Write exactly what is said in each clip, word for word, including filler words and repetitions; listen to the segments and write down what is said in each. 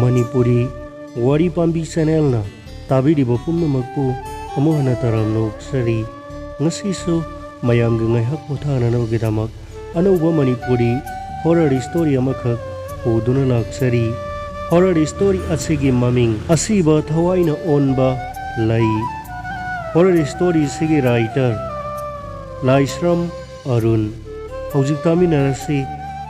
ꯃꯅꯤꯄꯨꯔꯤ ꯋꯥꯔꯤ ꯄꯥꯝꯕꯤ ꯆꯦꯅꯦꯜꯅ ꯇꯥꯕꯤꯔꯤꯕ ꯄꯨꯝꯅꯃꯛꯄꯨ ꯑꯃꯨꯛ ꯍꯟꯅ ꯇꯔꯥꯝꯅ ꯑꯣꯛꯆꯔꯤ꯫ ꯉꯁꯤꯁꯨ ꯃꯌꯥꯝꯒꯤ ꯉꯥꯏꯍꯥꯛ ꯄꯣꯊꯥꯅꯅꯕꯒꯤꯗꯃꯛ ꯑꯅꯧꯕ ꯃꯅꯤꯄꯨꯔꯤ ꯍꯣꯔꯔ ꯁ꯭ꯇꯣꯔꯤ ꯑꯃꯈꯛ ꯄꯨꯗꯨꯅ ꯂꯥꯛꯆꯔꯤ꯫ ꯍꯣꯔꯔ ꯁ꯭ꯇꯣꯔꯤ ꯑꯁꯤꯒꯤ ꯃꯃꯤꯡ ꯑꯁꯤꯕ ꯊꯋꯥꯏꯅ ꯑꯣꯟꯕ ꯂꯩ꯫ ꯍꯣꯔꯔ ꯁ꯭ꯇꯣꯔꯤꯁꯤꯒꯤ ꯔꯥꯏꯇꯔ ꯂꯥꯏꯁ꯭ꯔꯝ ꯑꯔꯨꯟ꯫ ꯍꯧꯖꯤꯛ ꯇꯥꯃꯤꯟꯅꯔꯁꯤ꯫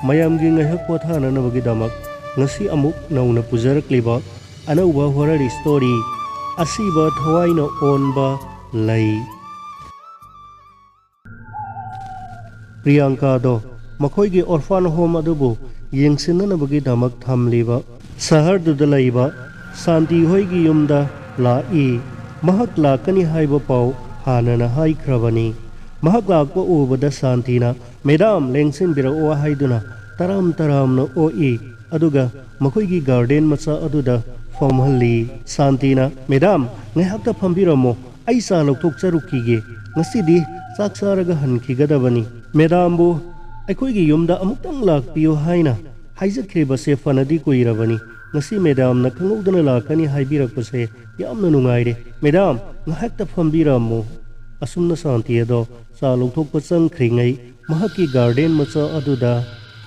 ꯃꯌꯥꯝꯒꯤ ꯉꯥꯏꯍꯥꯛ ꯄꯣꯊꯥꯅꯅꯕꯒꯤꯗꯃꯛ ꯉꯁꯤ ꯑꯃꯨꯛ ꯅꯧꯅ ꯄꯨꯖꯔꯛꯂꯤꯕ ꯑꯅꯧꯕ ꯍꯣꯔꯔ ꯁ꯭ꯇꯣꯔꯤ ꯑꯁꯤꯕ ꯊꯋꯥꯏꯅ ꯑꯣꯟꯕ ꯂꯩ꯫ ꯄ꯭ꯔꯤꯌꯥꯡꯀꯥꯗꯣ ꯃꯈꯣꯏꯒꯤ ꯑꯣꯔꯐꯥꯟ ꯍꯣꯝ ꯑꯗꯨꯕꯨ ꯌꯦꯡꯁꯤꯟꯅꯅꯕꯒꯤꯗꯃꯛ ꯊꯝꯂꯤꯕ ꯁꯍꯔꯗꯨꯗ ꯂꯩꯕ ꯁꯥꯟꯇꯤ ꯍꯣꯏꯒꯤ ꯌꯨꯝꯗ ꯂꯥꯛꯏ꯫ ꯃꯍꯥꯛ ꯂꯥꯛꯀꯅꯤ ꯍꯥꯏꯕ ꯄꯥꯎ ꯍꯥꯟꯅꯅ ꯍꯥꯏꯈ꯭ꯔꯕꯅꯤ꯫ ꯃꯍꯥꯛ ꯂꯥꯛꯄ ꯎꯕꯗ ꯁꯥꯟꯇꯤꯅ "ꯃꯦꯗꯥꯝ, ꯂꯦꯡꯁꯤꯟꯕꯤꯔꯛꯑꯣ" ꯍꯥꯏꯗꯨꯅ ꯇꯔꯥꯝ ꯇꯔꯥꯝꯅ ꯑꯣꯛꯏ꯫ ꯑꯗꯨꯒ ꯃꯈꯣꯏꯒꯤ ꯒꯥꯔꯗꯦꯟ ꯃꯆꯥ ꯑꯗꯨꯗ ꯐꯝꯍꯜꯂꯤ꯫ ꯁꯥꯟꯇꯤꯅ, "ꯃꯦꯗꯥꯝ, ꯉꯥꯏꯍꯥꯛꯇ ꯐꯝꯕꯤꯔꯝꯃꯣ, ꯑꯩ ꯆꯥ ꯂꯧꯊꯣꯛꯆꯔꯨꯈꯤꯒꯦ꯫ ꯉꯁꯤꯗꯤ ꯆꯥꯛ ꯆꯥꯔꯒ ꯍꯟꯈꯤꯒꯗꯕꯅꯤ꯫ ꯃꯦꯗꯥꯝꯕꯨ ꯑꯩꯈꯣꯏꯒꯤ ꯌꯨꯝꯗ ꯑꯃꯨꯛꯇꯪ ꯂꯥꯛꯄꯤꯌꯨ ꯍꯥꯏꯅ ꯍꯥꯏꯖꯈ꯭ꯔꯤꯕꯁꯦ ꯐꯅꯗꯤ ꯀꯨꯏꯔꯕꯅꯤ꯫ ꯉꯁꯤ ꯃꯦꯗꯥꯝꯅ ꯈꯪꯍꯧꯗꯅ ꯂꯥꯛꯀꯅꯤ ꯍꯥꯏꯕꯤꯔꯛꯄꯁꯦ ꯌꯥꯝꯅ ꯅꯨꯡꯉꯥꯏꯔꯦ꯫ ꯃꯦꯗꯥꯝ, ꯉꯥꯏꯍꯥꯛꯇ ꯐꯝꯕꯤꯔꯝꯃꯨ"꯫ ꯑꯁꯨꯝꯅ ꯁꯥꯟꯇꯤ ꯑꯗꯣ ꯆꯥ ꯂꯧꯊꯣꯛꯄ ꯆꯪꯈ꯭ꯔꯤꯉꯩ ꯃꯍꯥꯛꯀꯤ ꯒꯥꯔꯗꯦꯟ ꯃꯆꯥ ꯑꯗꯨꯗ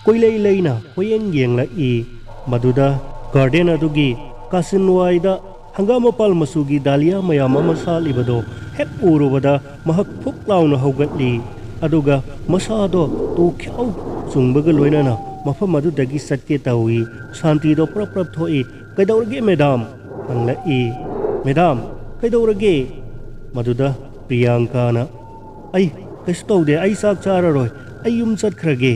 ꯀꯣꯏꯂꯩ ꯂꯩꯅ ꯀꯣꯏꯌꯦꯡ ꯌꯦꯡꯂꯛꯏ꯫ ꯃꯗꯨꯗ ꯒꯥꯔꯗꯦꯟ ꯑꯗꯨꯒꯤ ꯀꯥꯆꯤꯟꯋꯥꯏꯗ ꯍꯪꯒꯥꯝ ꯃꯄꯥꯜ ꯃꯆꯨꯒꯤ ꯗꯥꯂꯤꯌꯥ ꯃꯌꯥꯝ ꯑꯃ ꯁꯥꯠꯂꯤꯕꯗꯣ ꯍꯦꯛ ꯎꯔꯨꯕꯗ ꯃꯍꯥꯛ ꯐꯨꯛ ꯂꯥꯎꯅ ꯍꯧꯒꯠꯂꯤ꯫ ꯑꯗꯨꯒ ꯃꯁꯥꯗꯣ ꯇꯨ ꯈ꯭ꯌꯥꯎ ꯆꯨꯡꯕꯒ ꯂꯣꯏꯅꯅ ꯃꯐꯝ ꯑꯗꯨꯗꯒꯤ ꯆꯠꯀꯦ ꯇꯧꯏ꯫ ꯁꯥꯟꯇꯤꯗꯣ ꯄ꯭ꯔꯞ ꯄ꯭ꯔꯞ ꯊꯣꯛꯏ꯫ "ꯀꯩꯗꯧꯔꯒꯦ ꯃꯦꯗꯥꯝ?" ꯍꯪꯂꯛꯏ꯫ "ꯃꯦꯗꯥꯝ, ꯀꯩꯗꯧꯔꯒꯦ?" ꯃꯗꯨꯗ ꯄ꯭ꯔꯤꯌꯥꯡꯀꯥꯅ, "ꯑꯩ ꯀꯩꯁꯨ ꯇꯧꯗꯦ, ꯑꯩ ꯆꯥꯛ ꯆꯥꯔꯔꯣꯏ, ꯑꯩ ꯌꯨꯝ ꯆꯠꯈ꯭ꯔꯒꯦ"꯫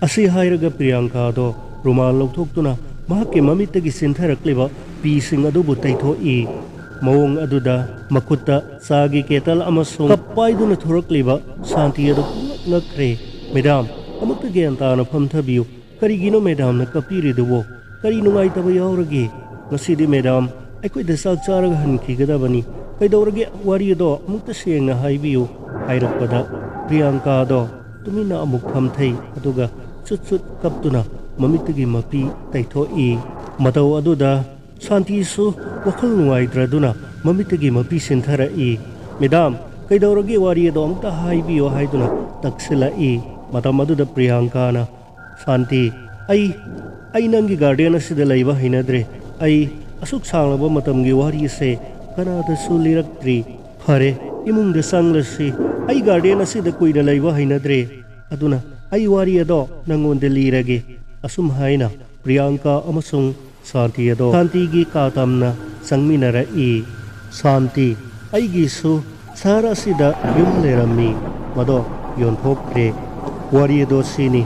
ꯑꯁꯤ ꯍꯥꯏꯔꯒ ꯄ꯭ꯔꯤꯌꯥꯡꯀꯥꯗꯣ ꯔꯨꯃꯥꯜ ꯂꯧꯊꯣꯛꯇꯨꯅ ꯃꯍꯥꯛꯀꯤ ꯃꯃꯤꯠꯇꯒꯤ ꯆꯤꯟꯊꯔꯛꯂꯤꯕ ꯄꯤꯁꯤꯡ ꯑꯗꯨꯕꯨ ꯇꯩꯊꯣꯛꯏ꯫ ꯃꯑꯣꯡ ꯑꯗꯨꯗ ꯃꯈꯨꯠꯇ ꯆꯥꯒꯤ ꯀꯦꯇꯜ ꯑꯃꯁꯨꯡ ꯀꯞ ꯄꯥꯏꯗꯨꯅ ꯊꯣꯔꯛꯂꯤꯕ ꯁꯥꯟꯇꯤ ꯑꯗꯨ ꯄꯨꯡꯉꯛ ꯉꯛꯈ꯭ꯔꯦ꯫ "ꯃꯦꯗꯥꯝ, ꯑꯃꯨꯛꯇ ꯒ꯭ꯌꯥꯟ ꯇꯥꯅ ꯐꯝꯊꯕꯤꯌꯨ꯫ ꯀꯔꯤꯒꯤꯅꯣ ꯃꯦꯗꯥꯝꯅ ꯀꯞꯄꯤꯔꯤꯗꯨꯕꯣ? ꯀꯔꯤ ꯅꯨꯡꯉꯥꯏꯇꯕ ꯌꯥꯎꯔꯒꯦ? ꯉꯁꯤꯗꯤ ꯃꯦꯗꯥꯝ ꯑꯩꯈꯣꯏꯗ ꯆꯥꯛ ꯆꯥꯔꯒ ꯍꯟꯈꯤꯒꯗꯕꯅꯤ꯫ ꯀꯩꯗꯧꯔꯒꯦ? ꯋꯥꯔꯤ ꯑꯗꯣ ꯑꯃꯨꯛꯇ ꯁꯦꯡꯅ ꯍꯥꯏꯕꯤꯌꯨ" ꯍꯥꯏꯔꯛꯄꯗ ꯄ꯭ꯔꯤꯌꯥꯡꯀꯥꯗꯣ ꯇꯨꯃꯤꯟꯅ ꯑꯃꯨꯛ ꯐꯝꯊꯩ, ꯑꯗꯨꯒ ꯆꯨꯠ ꯆꯨꯠ ꯀꯞꯇꯨꯅ ꯃꯃꯤꯠꯇꯒꯤ ꯃꯄꯤ ꯇꯩꯊꯣꯛꯏ꯫ ꯃꯇꯧ ꯑꯗꯨꯗ ꯁꯥꯟꯇꯤꯁꯨ ꯋꯥꯈꯜ ꯅꯨꯡꯉꯥꯏꯇ꯭ꯔꯗꯨꯅ ꯃꯃꯤꯠꯇꯒꯤ ꯃꯄꯤ ꯁꯤꯟꯊꯔꯛꯏ꯫ "ꯃꯦꯗꯥꯝ, ꯀꯩꯗꯧꯔꯒꯦ? ꯋꯥꯔꯤ ꯑꯗꯣ ꯑꯃꯨꯛꯇ ꯍꯥꯏꯕꯤꯌꯣ" ꯍꯥꯏꯗꯨꯅ ꯇꯛꯁꯤꯜꯂꯛꯏ꯫ ꯃꯇꯝ ꯑꯗꯨꯗ ꯄ꯭ꯔꯤꯌꯥꯡꯀꯥꯅ, "ꯁꯥꯟꯇꯤ, ꯑꯩ, ꯑꯩ ꯅꯪꯒꯤ ꯒꯥꯔꯗꯦꯟ ꯑꯁꯤꯗ ꯂꯩꯕ ꯍꯩꯅꯗ꯭ꯔꯦ꯫ ꯑꯩ ꯑꯁꯨꯛ ꯁꯥꯡꯂꯕ ꯃꯇꯝꯒꯤ ꯋꯥꯔꯤ ꯑꯁꯦ ꯀꯅꯥꯗꯁꯨ ꯂꯤꯔꯛꯇ꯭ꯔꯤ꯫ ꯐꯔꯦ, ꯏꯃꯨꯡꯗ ꯆꯪꯂꯁꯤ꯫ ꯑꯩ ꯒꯥꯔꯗꯦꯟ ꯑꯁꯤꯗ ꯀꯨꯏꯅ ꯂꯩꯕ ꯍꯩꯅꯗ꯭ꯔꯦ꯫ ꯑꯗꯨꯅ ꯑꯩ ꯋꯥꯔꯤ ꯑꯗꯣ ꯅꯪꯉꯣꯟꯗ ꯂꯤꯔꯒꯦ"꯫ ꯑꯁꯨꯝ ꯍꯥꯏꯅ ꯄ꯭ꯔꯤꯌꯥꯡꯀꯥ ꯑꯃꯁꯨꯡ ꯁꯥꯟꯇꯤ ꯑꯗꯣ ꯁꯥꯟꯇꯤꯒꯤ ꯀꯥ ꯇꯝꯅ ꯆꯪꯃꯤꯟꯅꯔꯛꯏ꯫ "ꯁꯥꯟꯇꯤ, ꯑꯩꯒꯤꯁꯨ ꯁꯍꯔ ꯑꯁꯤꯗ ꯌꯨꯝ ꯂꯩꯔꯝꯃꯤ, ꯃꯗꯣ ꯌꯣꯟꯊꯣꯛꯈ꯭ꯔꯦ꯫ ꯋꯥꯔꯤ ꯑꯗꯣ ꯁꯤꯅꯤ,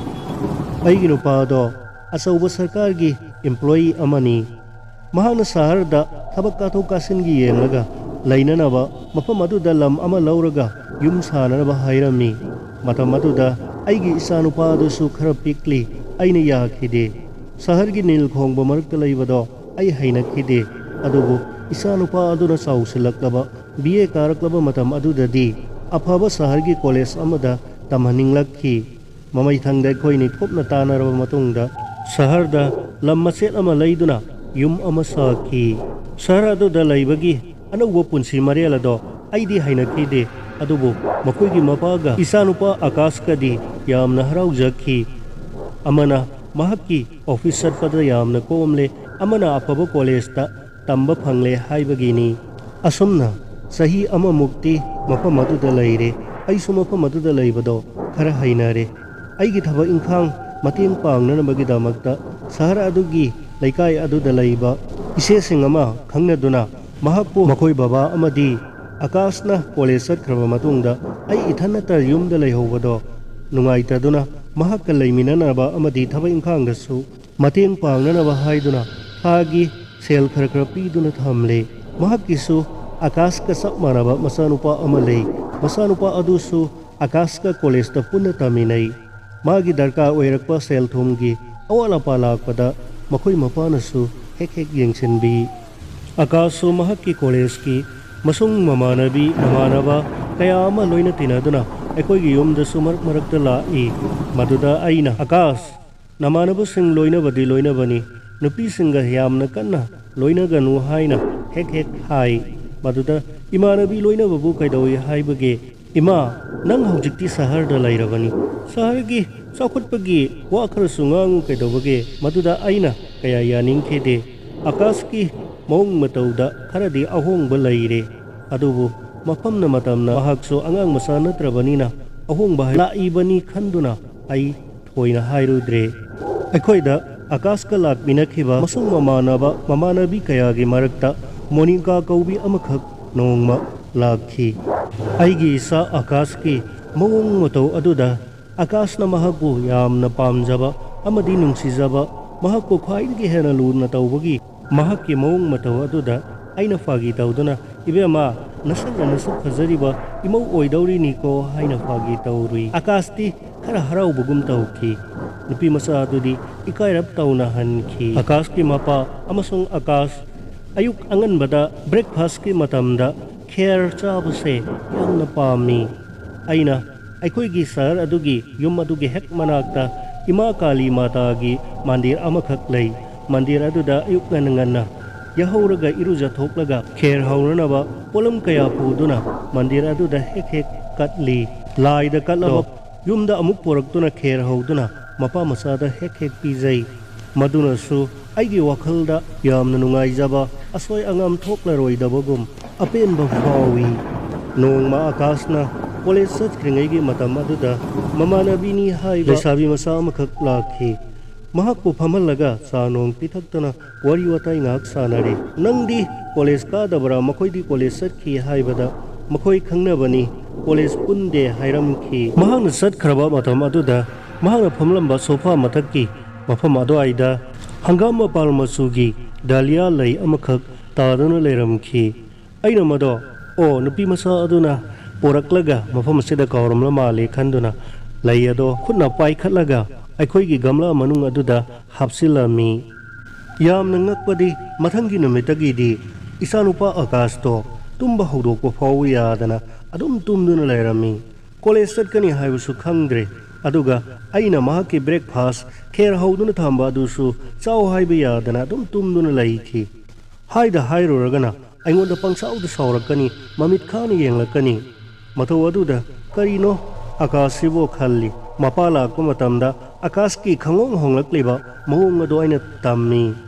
ꯑꯩꯒꯤ ꯅꯨꯄꯥꯗꯣ ꯑꯆꯧꯕ ꯁꯔꯀꯥꯔꯒꯤ ꯏꯝꯄ꯭ꯂꯣꯌꯤ ꯑꯃꯅꯤ꯫ ꯃꯍꯥꯛꯅ ꯁꯍꯔꯗ ꯊꯕꯛ ꯀꯥꯊꯣꯛ ꯀꯥꯁꯤꯟꯒꯤ ꯌꯦꯡꯂꯒ ꯂꯩꯅꯅꯕ ꯃꯐꯝ ꯑꯗꯨꯗ ꯂꯝ ꯑꯃ ꯂꯧꯔꯒ ꯌꯨꯝ ꯁꯥꯅꯅꯕ ꯍꯥꯏꯔꯝꯃꯤ꯫ ꯃꯇꯝ ꯑꯗꯨꯗ ꯑꯩꯒꯤ ꯏꯆꯥꯅꯨꯄꯥ ꯑꯗꯨꯁꯨ ꯈꯔ ꯄꯤꯛꯂꯤ, ꯑꯩꯅ ꯌꯥꯈꯤꯗꯦ꯫ ꯁꯍꯔꯒꯤ ꯅꯤꯜ ꯈꯣꯡꯕ ꯃꯔꯛꯇ ꯂꯩꯕꯗꯣ ꯑꯩ ꯍꯩꯅꯈꯤꯗꯦ꯫ ꯑꯗꯨꯕꯨ ꯏꯆꯥꯅꯨꯄꯥ ꯑꯗꯨꯅ ꯆꯥꯎꯁꯤꯜꯂꯛꯂꯕ, ꯕꯤ ꯑꯦ ꯀꯥꯔꯛꯂꯕ ꯃꯇꯝ ꯑꯗꯨꯗꯗꯤ ꯑꯐꯕ ꯁꯍꯔꯒꯤ ꯀꯣꯂꯦꯖ ꯑꯃꯗ ꯇꯝꯍꯟꯅꯤꯡꯂꯛꯈꯤ꯫ ꯃꯃꯩꯊꯪꯗ ꯑꯩꯈꯣꯏꯅꯤ ꯀꯨꯞꯅ ꯇꯥꯟꯅꯔꯕ ꯃꯇꯨꯡꯗ ꯁꯍꯔꯗ ꯂꯝ ꯃꯆꯦꯠ ꯑꯃ ꯂꯩꯗꯨꯅ ꯌꯨꯝ ꯑꯃ ꯁꯥꯈꯤ꯫ ꯁꯍꯔ ꯑꯗꯨꯗ ꯂꯩꯕꯒꯤ ꯑꯅꯧꯕ ꯄꯨꯟꯁꯤ ꯃꯔꯦꯜ ꯑꯗꯣ ꯑꯩꯗꯤ ꯍꯩꯅꯈꯤꯗꯦ, ꯑꯗꯨꯕꯨ ꯃꯈꯣꯏꯒꯤ ꯃꯄꯥꯒ ꯏꯆꯥꯅꯨꯄꯥ ꯑꯀꯥꯁꯀꯗꯤ ꯌꯥꯝꯅ ꯍꯔꯥꯎꯖꯈꯤ꯫ ꯑꯃꯅ ꯃꯍꯥꯛꯀꯤ ꯑꯣꯐꯤꯁ ꯆꯠꯄꯗ ꯌꯥꯝꯅ ꯀꯣꯝꯂꯦ, ꯑꯃꯅ ꯑꯐꯕ ꯀꯣꯂꯦꯖꯇ ꯇꯝꯕ ꯐꯪꯂꯦ ꯍꯥꯏꯕꯒꯤꯅꯤ꯫ ꯑꯁꯨꯝꯅ ꯆꯍꯤ ꯑꯃꯃꯨꯛꯇꯤ ꯃꯐꯝ ꯑꯗꯨꯗ ꯂꯩꯔꯦ꯫ ꯑꯩꯁꯨ ꯃꯐꯝ ꯑꯗꯨꯗ ꯂꯩꯕꯗꯣ ꯈꯔ ꯍꯩꯅꯔꯦ꯫ ꯑꯩꯒꯤ ꯊꯕꯛ ꯏꯪꯈꯥꯡ ꯃꯇꯦꯡ ꯄꯥꯡꯅꯅꯕꯒꯤꯗꯃꯛꯇ ꯁꯍꯔ ꯑꯗꯨꯒꯤ ꯂꯩꯀꯥꯏ ꯑꯗꯨꯗ ꯂꯩꯕ ꯏꯆꯦꯁꯤꯡ ꯑꯃ ꯈꯪꯅꯗꯨꯅ ꯃꯍꯥꯛꯄꯨ ꯃꯈꯣꯏ ꯕꯕꯥ ꯑꯃꯗꯤ ꯑꯀꯥꯁꯅ ꯀꯣꯂꯦꯖ ꯆꯠꯈ꯭ꯔꯕ ꯃꯇꯨꯡꯗ ꯑꯩ ꯏꯊꯟꯅꯇ ꯌꯨꯝꯗ ꯂꯩꯍꯧꯕꯗꯣ ꯅꯨꯡꯉꯥꯏꯇꯗꯨꯅ ꯃꯍꯥꯛꯀ ꯂꯩꯃꯤꯟꯅꯅꯕ ꯑꯃꯗꯤ ꯊꯕꯛ ꯏꯪꯈꯥꯡꯗꯁꯨ ꯃꯇꯦꯡ ꯄꯥꯡꯅꯅꯕ ꯍꯥꯏꯗꯨꯅ ꯊꯥꯒꯤ ꯁꯦꯜ ꯈꯔ ꯈꯔ ꯄꯤꯗꯨꯅ ꯊꯝꯂꯦ꯫ ꯃꯍꯥꯛꯀꯤꯁꯨ ꯑꯀꯥꯁꯀ ꯆꯞ ꯃꯥꯟꯅꯕ ꯃꯆꯥꯅꯨꯄꯥ ꯑꯃ ꯂꯩ꯫ ꯃꯆꯥꯅꯨꯄꯥ ꯑꯗꯨꯁꯨ ꯑꯀꯥꯁꯀ ꯀꯣꯂꯦꯖꯇ ꯄꯨꯟꯅ ꯇꯝꯃꯤꯟꯅꯩ꯫ ꯃꯥꯒꯤ ꯗꯔꯀꯥꯔ ꯑꯣꯏꯔꯛꯄ ꯁꯦꯜ ꯊꯨꯝꯒꯤ ꯑꯋꯥꯠ ꯑꯄꯥ ꯂꯥꯛꯄꯗ ꯃꯈꯣꯏ ꯃꯄꯥꯅꯁꯨ ꯍꯦꯛ ꯍꯦꯛ ꯌꯦꯡꯁꯤꯟꯕꯤ꯫ ꯑꯀꯥꯁꯁꯨ ꯃꯍꯥꯛꯀꯤ ꯀꯣꯂꯦꯖꯀꯤ ꯃꯁꯨꯡ ꯃꯃꯥꯟꯅꯕꯤ ꯃꯃꯥꯟꯅꯕ ꯀꯌꯥ ꯑꯃ ꯂꯣꯏꯅ ꯇꯤꯟꯅꯗꯨꯅ ꯑꯩꯈꯣꯏꯒꯤ ꯌꯨꯝꯗꯁꯨ ꯃꯔꯛ ꯃꯔꯛꯇ ꯂꯥꯛꯏ꯫ ꯃꯗꯨꯗ ꯑꯩꯅ, "ꯑꯀꯥꯁ, ꯅꯃꯥꯟꯅꯕꯁꯤꯡ ꯂꯣꯏꯅꯕꯗꯤ ꯂꯣꯏꯅꯕꯅꯤ, ꯅꯨꯄꯤꯁꯤꯡꯒ ꯌꯥꯝꯅ ꯀꯟꯅ ꯂꯣꯏꯅꯒꯅꯨ ꯍꯥꯏꯅ ꯍꯦꯛ ꯍꯦꯛ ꯍꯥꯏ꯫ ꯃꯗꯨꯗ ꯏꯃꯥꯟꯅꯕꯤ ꯂꯣꯏꯅꯕꯕꯨ ꯀꯩꯗꯧꯏ ꯍꯥꯏꯕꯒꯦ? "ꯏꯃꯥ, ꯅꯪ ꯍꯧꯖꯤꯛꯇꯤ ꯁꯍꯔꯗ ꯂꯩꯔꯕꯅꯤ꯫ ꯁꯍꯔꯒꯤ ꯆꯥꯎꯈꯠꯄꯒꯤ ꯋꯥ ꯈꯔꯁꯨ ꯉꯥꯡꯉꯨ ꯀꯩꯗꯧꯕꯒꯦ?" ꯃꯗꯨꯗ ꯑꯩꯅ ꯀꯌꯥ ꯌꯥꯅꯤꯡꯈꯤꯗꯦ꯫ "ꯑꯀꯥꯁꯀꯤ ꯃꯑꯣꯡ ꯃꯇꯧꯗ ꯈꯔꯗꯤ ꯑꯍꯣꯡꯕ ꯂꯩꯔꯦ꯫ ꯑꯗꯨꯕꯨ ꯃꯐꯝꯅ ꯃꯇꯝꯅ ꯃꯍꯥꯛꯁꯨ ꯑꯉꯥꯡ ꯃꯆꯥ ꯅꯠꯇ꯭ꯔꯕꯅꯤꯅ ꯑꯍꯣꯡꯕ ꯂꯥꯛꯏꯕꯅꯤ ꯈꯟꯗꯨꯅ ꯑꯩ ꯊꯣꯏꯅ ꯍꯥꯏꯔꯨꯗ꯭ꯔꯦ꯫" ꯑꯩꯈꯣꯏꯗ ꯑꯀꯥꯁꯀ ꯂꯥꯛꯃꯤꯟꯅꯈꯤꯕ ꯃꯁꯨꯡ ꯃꯃꯥꯟꯅꯕ ꯃꯃꯥꯟꯅꯕꯤ ꯀꯌꯥꯒꯤ ꯃꯔꯛꯇ ꯃꯣꯅꯤꯀꯥ ꯀꯧꯕꯤ ꯑꯃꯈꯛ ꯅꯣꯡꯃ ꯂꯥꯛꯈꯤ꯫ ꯑꯩꯒꯤ ꯏꯆꯥ ꯑꯀꯥꯁꯀꯤ ꯃꯑꯣꯡ ꯃꯇꯧ ꯑꯗꯨꯗ ꯑꯀꯥꯁꯅ ꯃꯍꯥꯛꯄꯨ ꯌꯥꯝꯅ ꯄꯥꯝꯖꯕ ꯑꯃꯗꯤ ꯅꯨꯡꯁꯤꯖꯕ, ꯃꯍꯥꯛꯄꯨ ꯈ꯭ꯋꯥꯏꯗꯒꯤ ꯍꯦꯟꯅ ꯂꯨꯅ ꯇꯧꯕꯒꯤ ꯃꯍꯥꯛꯀꯤ ꯃꯑꯣꯡ ꯃꯇꯧ ꯑꯗꯨꯗ ꯑꯩꯅ ꯐꯥꯒꯤ ꯇꯧꯗꯨꯅ, "ꯏꯕꯦꯝꯃ, ꯅꯁꯛꯅ ꯅꯁꯛ ꯐꯖꯔꯤꯕ ꯏꯃꯧ ꯑꯣꯏꯗꯧꯔꯤꯅꯤꯀꯣ" ꯍꯥꯏꯅ ꯐꯥꯒꯤ ꯇꯧꯔꯨꯏ꯫ ꯑꯀꯥꯁꯇꯤ ꯈꯔ ꯍꯔꯥꯎꯕꯒꯨꯝ ꯇꯧꯈꯤ꯫ ꯅꯨꯄꯤ ꯃꯆꯥ ꯑꯗꯨꯗꯤ ꯏꯀꯥꯏꯔꯞ ꯇꯧꯅ ꯍꯟꯈꯤ꯫ ꯑꯀꯥꯁꯀꯤ ꯃꯄꯥ ꯑꯃꯁꯨꯡ ꯑꯀꯥꯁ ꯑꯌꯨꯛ ꯑꯉꯟꯕꯗ breakfastꯀꯤ ꯃꯇꯝꯗ ꯈꯦꯔ ꯆꯥꯕꯁꯦ ꯌꯥꯝꯅ ꯄꯥꯝꯃꯤ꯫ ꯑꯩꯅ ꯑꯩꯈꯣꯏꯒꯤ ꯁꯍꯔ ꯑꯗꯨꯒꯤ ꯌꯨꯝ ꯑꯗꯨꯒꯤ ꯍꯦꯛ ꯃꯅꯥꯛꯇ ꯏꯃꯥ ꯀꯥꯂꯤ ꯃꯥꯇꯥꯒꯤ ꯃꯟꯗꯤꯔ ꯑꯃꯈꯛ ꯂꯩ꯫ ꯃꯟꯗꯤꯔ ꯑꯗꯨꯗ ꯑꯌꯨꯛ ꯉꯟꯅ ꯉꯟꯅ ꯌꯥꯍꯧꯔꯒ ꯏꯔꯨꯖꯊꯣꯛꯂꯒ ꯈꯦꯔ ꯍꯧꯅꯅꯕ ꯄꯣꯠꯂꯝ ꯀꯌꯥ ꯄꯨꯗꯨꯅ ꯃꯟꯗꯤꯔ ꯑꯗꯨꯗ ꯍꯦꯛ ꯍꯦꯛ ꯀꯠꯂꯤ꯫ ꯂꯥꯏꯗ ꯀꯠꯂꯕ ꯌꯨꯝꯗ ꯑꯃꯨꯛ ꯄꯨꯔꯛꯇꯨꯅ ꯈꯦꯔ ꯍꯧꯗꯨꯅ ꯃꯄꯥ ꯃꯆꯥꯗ ꯍꯦꯛ ꯍꯦꯛ ꯄꯤꯖꯩ꯫ ꯃꯗꯨꯅꯁꯨ ꯑꯩꯒꯤ ꯋꯥꯈꯜꯗ ꯌꯥꯝꯅ ꯅꯨꯡꯉꯥꯏꯖꯕ, ꯑꯁꯣꯏ ꯑꯉꯥꯝ ꯊꯣꯛꯂꯔꯣꯏꯗꯕꯒꯨꯝ ꯑꯄꯦꯟꯕ ꯐꯥꯎꯏ꯫ ꯅꯣꯡꯃ ꯑꯀꯥꯁꯅ ꯀꯣꯂꯦꯖ ꯆꯠꯈ꯭ꯔꯤꯉꯩꯒꯤ ꯃꯇꯝ ꯑꯗꯨꯗ ꯃꯃꯥꯟꯅꯕꯤꯅꯤ ꯍꯥꯏꯕ ꯂꯩꯁꯥꯕꯤ ꯃꯆꯥ ꯑꯃꯈꯛ ꯂꯥꯛꯈꯤ꯫ ꯃꯍꯥꯛꯄꯨ ꯐꯝꯍꯜꯂꯒ ꯆꯥ ꯅꯣꯡ ꯄꯤꯊꯛꯇꯨꯅ ꯋꯥꯔꯤ ꯋꯥꯇꯥꯏ ꯉꯥꯏꯍꯥꯛ ꯁꯥꯟꯅꯔꯦ꯫ "ꯅꯪꯗꯤ ꯀꯣꯂꯦꯖ ꯀꯥꯗꯕ꯭ꯔꯥ? ꯃꯈꯣꯏꯗꯤ ꯀꯣꯂꯦꯖ ꯆꯠꯈꯤ" ꯍꯥꯏꯕꯗ, "ꯃꯈꯣꯏ ꯈꯪꯅꯕꯅꯤ, ꯀꯣꯂꯦꯖ ꯄꯨꯟꯗꯦ" ꯍꯥꯏꯔꯝꯈꯤ꯫ ꯃꯍꯥꯛꯅ ꯆꯠꯈ꯭ꯔꯕ ꯃꯇꯝ ꯑꯗꯨꯗ ꯃꯍꯥꯛꯅ ꯐꯝꯂꯝꯕ ꯁꯣꯐꯥ ꯃꯊꯛꯀꯤ ꯃꯐꯝ ꯑꯗꯨꯋꯥꯏꯗ ꯍꯪꯒꯥꯝ ꯃꯄꯥꯜ ꯃꯆꯨꯒꯤ ꯗꯥꯂꯤꯌꯥ ꯂꯩ ꯑꯃꯈꯛ ꯇꯥꯗꯨꯅ ꯂꯩꯔꯝꯈꯤ꯫ ꯑꯩꯅ ꯃꯗꯣ, "ꯑꯣ, ꯅꯨꯄꯤ ꯃꯆꯥ ꯑꯗꯨꯅ ꯄꯣꯔꯛꯂꯒ ꯃꯐꯝ ꯑꯁꯤꯗ ꯀꯥꯎꯔꯝꯂ ꯃꯥꯜꯂꯦ" ꯈꯟꯗꯨꯅ ꯂꯩ ꯑꯗꯣ ꯈꯨꯠꯅ ꯄꯥꯏꯈꯠꯂꯒ ꯑꯩꯈꯣꯏꯒꯤ ꯒꯝꯂꯥ ꯃꯅꯨꯡ ꯑꯗꯨꯗ ꯍꯥꯞꯆꯤꯜꯂꯝꯃꯤ꯫ ꯌꯥꯝꯅ ꯉꯛꯄꯗꯤ, ꯃꯊꯪꯒꯤ ꯅꯨꯃꯤꯠꯇꯒꯤꯗꯤ ꯏꯆꯥꯅꯨꯄꯥ ꯑꯀꯥꯁꯇꯣ ꯇꯨꯝꯕ ꯍꯧꯗꯣꯛꯄ ꯐꯥꯎꯕ ꯌꯥꯗꯅ ꯑꯗꯨꯝ ꯇꯨꯝꯗꯨꯅ ꯂꯩꯔꯝꯃꯤ꯫ ꯀꯣꯂꯦꯖ ꯆꯠꯀꯅꯤ ꯍꯥꯏꯕꯁꯨ ꯈꯪꯗ꯭ꯔꯦ꯫ ꯑꯗꯨꯒ ꯑꯩꯅ ꯃꯍꯥꯛꯀꯤ breakfast ꯈꯦꯔ ꯍꯧꯗꯨꯅ ꯊꯝꯕ ꯑꯗꯨꯁꯨ ꯆꯥꯎ ꯍꯥꯏꯕ ꯌꯥꯗꯅ ꯑꯗꯨꯝ ꯇꯨꯝꯗꯨꯅ ꯂꯩꯈꯤ꯫ ꯍꯥꯏꯗ ꯍꯥꯏꯔꯨꯔꯒꯅ ꯑꯩꯉꯣꯟꯗ ꯄꯪꯁꯥꯎꯗ ꯁꯥꯎꯔꯛꯀꯅꯤ, ꯃꯃꯤꯠ ꯈꯥꯅ ꯌꯦꯡꯂꯛꯀꯅꯤ꯫ ꯃꯇꯧ ꯑꯗꯨꯗ ꯀꯔꯤꯅꯣ ꯑꯀꯥꯁꯁꯤꯕꯣ ꯈꯜꯂꯤ꯫ ꯃꯄꯥ ꯂꯥꯛꯄ ꯃꯇꯝꯗ ꯑꯀꯥꯁꯀꯤ ꯈꯪꯍꯣꯡ ꯍꯣꯡꯂꯛꯂꯤꯕ ꯃꯑꯣꯡ ꯑꯗꯨ ꯑꯩꯅ ꯇꯝꯃꯤ꯫